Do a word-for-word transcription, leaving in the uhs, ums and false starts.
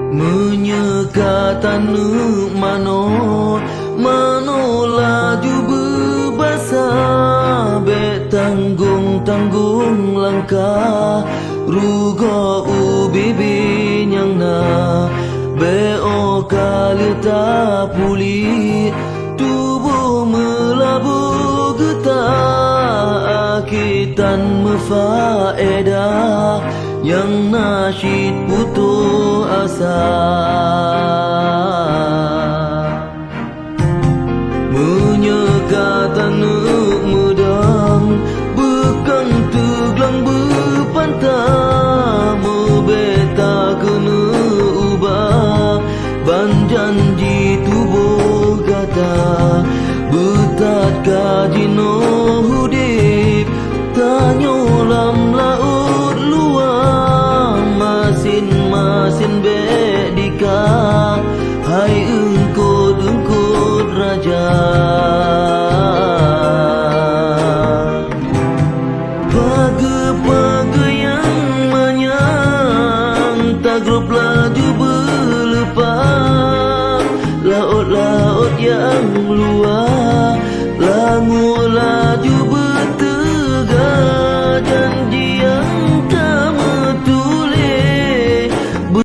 Meunyoe ka taneuk manoe, manoe laju beubasa, bék tanggong-tanggong langkah, rugoe u bibi nyang na, bék óh ka lheueh tapuléh, tuboh meulaboh geuta, akhé tan meufaedah, nyang na cit putôh asa. Meunyoe ka taneuk meudang, beukang teuglang beupanta, meubeta keuneuk ubah ban janji tuboh gata. Beuthat ka jinoe udeb, tanyoe lam laôt luwa, masen-masen bék dika, hai eungkôt-eungkôt raja. Pageue-pageue nyang manyang tagrôb